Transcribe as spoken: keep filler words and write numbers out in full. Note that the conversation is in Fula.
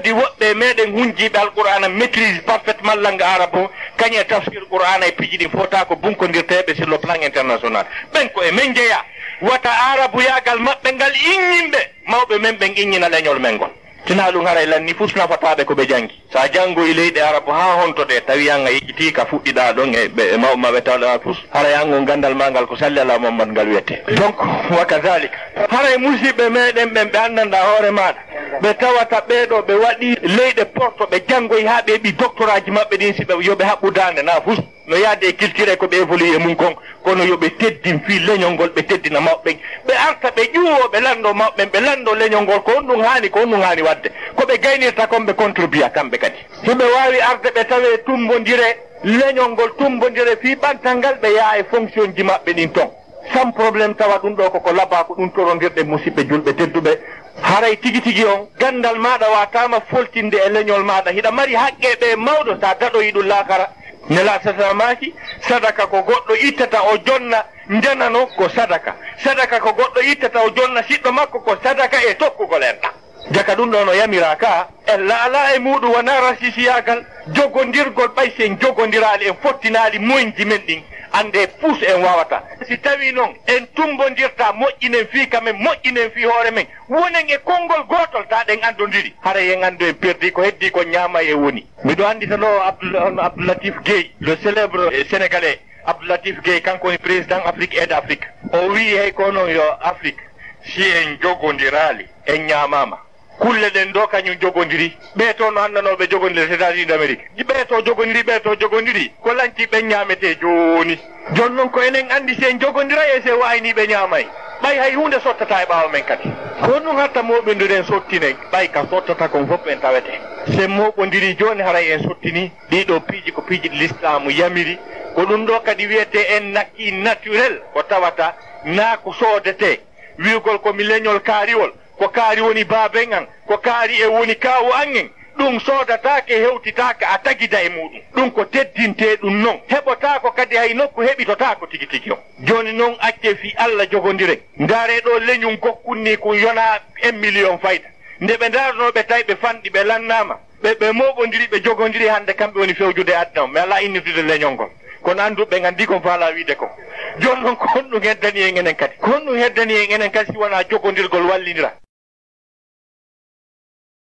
Ɗi woɓɓe e meɗen hunjiiɓe Alqur'aana maîtrise parfaitement langue arabe o, kañum e tafsir Qur'aana e piiji ɗin fota ko bunkodirteeɓe sur le plan international. Ɓen ko e men jeyaa. Wata arabuyaagal maɓɓe ngal iññin ɓe, mawɓe men ɓen iññina leñol men ngol. Sinaa ɗum haray lanni fus nafataa ɓe ko ɓe janngi. So a janngoyi leyɗe arabu haa honto ɗe, tawi an a yejjitii ka fuɗɗiɗaa ɗon e ɓe, e mawɓe maɓɓe tawɗaa fus, haray an on ganndal maa ngal ko salli alaa Muhammad ngal wiyetee. Donc, wa kadhalika. Haray musiɓɓe meɗen ɓen ɓe anndanɗaa hoore maaɗa, ɓe tawata ɓee ɗoo ɓe waɗii leyɗe porto, ɓe janngoyi haa ɓe heɓi doctoraaji maɓɓe ɗin, si ɓe, yo ɓe haɓɓu daande naa fus. No yaade e culture e ko ɓe évolué e mum kon, kono yo ɓe teddin fii leñol ngol, ɓe teddina mawɓe ɓen. Ɓe arta ɓe ƴuwoo, ɓe lanndoo mawɓe ɓen, ɓe lanndoo leñol ngol, ko honɗum haani, ko honɗum haani waɗde. Ko ɓe gaynirta kon, ɓe contribuya kamɓe kadi. Hiɓe waawi arde ɓe tawee tummbondire leñol ngol, tummbondire fii ɓantal ngal, ɓe yaha e fonction ji maɓɓe ɗin ton. Sans problème, tawa ɗum ɗoo ko ko labaa, ko ɗum torondirɗen musiɓɓe julɓe tedduɓe. Haray tigi tigi on, ganndal maaɗa waataama foltinde e leñol maaɗa. Hiɗa mari haqqee ɓe mawɗo, sa daɗoyi ɗum laakara. Nelaaɗo sallallaahu alayhi wa sallam maaki, sadaka ko goɗɗo ittata o jonna, njanano ko sadaka. Sadaka ko goɗɗo ittata o jonna siɗɗo makko, ko sadaka e tokkugol enɗan. Jaka ɗum ɗoo no yamiraa ka, ella alaa e muuɗum wonaa rasisiyaagal, jogondirgol, ɓay si en jogondiraali, en fottinaali moyinji men ɗin, anndee fus en waawataa. Si tawii non en tummbondirtaa, moƴƴinen fii ka men, moƴƴinen fii hoore men, wonen e konngol gootol, taa ɗen anndondiri, haray en anndu en perdii, ko heddii kon ñaamay e woni. Miɗo annditanoo Abdoul-, hono Abdoulatif Guèye, le célèbre, eh, Sénégalais, Abdoulatif Guèye, kanko woni président Afrique Aide Afrique. O wi'i, hey, ko non yo Afrique, si en jogondiraali, en ñaamaama. Kulle ɗen ɗoo kañum jogondiri. Ɓee to no anndanoo ɓe jogondiri les États-Unis d'Amérique. Ɓee to jogondiri, ɓee to jogondiri. Ko lanci ɓen ñaametee jooni. Jooni non ko enen anndi si en jogondiray e si en waayni ɓe ñaamay. Ɓay hay huunde sottataa e ɓaawo men kadi. Ko honɗum hatta mooɓondiren sottinen? Ɓay ka sottata kon fof en tawete. Si en mooɓondirii jooni haray en sottinii. Ɗii ɗoo piiji ko piiji ɗi Lislaamu yamiri. Ko ɗum ɗoo kadi wiyetee en acquis naturel ko tawata naa ko soodetee. Wi'ugol ko mi leñol kaariwol, ko kaari woni baaben an, ko kaari e woni kaawu an en, ɗum soodataake, hewtitaake, a tagida e muuɗum. Ɗum ko teddintee ɗum non. Heɓotaako kadi hay nokku heɓitotaako tigi tigi on. Jooni non accee fii Alla jogondiren. Ndaaree ɗoo leñun gokkun nii kun yonaa un million fayda. Nde ɓe ndaarnoo ɓe tawi ɓe fanɗi ɓe lannaama. Ɓe, ɓe mooɓondiri, ɓe jogondiri, hannde kamɓe woni fewjude e aduna o. Mi alaa innitude leñol ngol. Kono annduɓe ɓen anndii ko mi faalaa wi'ude kon. Jooni non, ko honɗum heddani en enen kadi? Ko honɗum heddani en enen kadi si wonaa jogondirgol wallindira?